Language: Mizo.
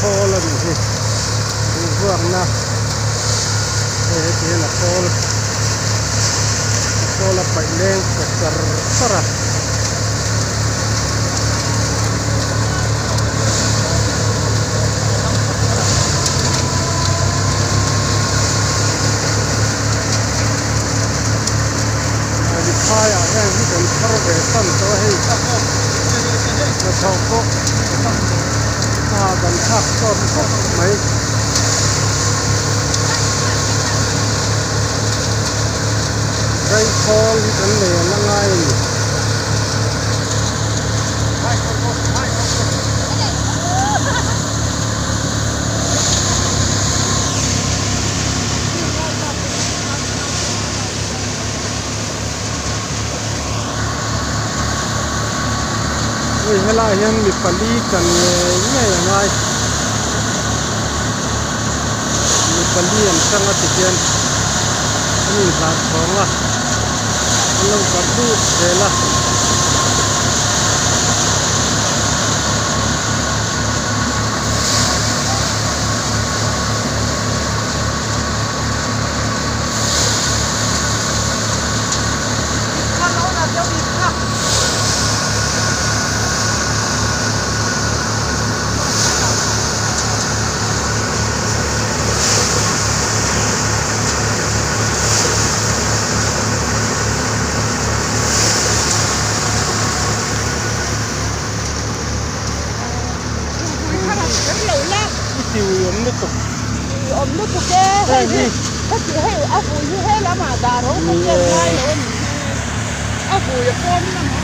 Khawl a nih hi buhvuakna hei heti hian a khawl a khawl a paih leng ta char char a. Phaiah hian hi kan thar ve tan tawh a hei hnathawh pawh a hahdam thlak tawk khawp mai. Zaikhawl hi kan nei a la ngai a ni. Hei helaiah hian mi pali chan ngei ngei a ngai mi pali an tang a tikhian an inhlah chhawng a an lo kalh lut zel a. I ti ui awm lutuk. Ui awm lutuk e. Hei hi heti hei a vui hi he lamah dah ro ka hian ngai lo a nih hi. A vui a pawn lamah.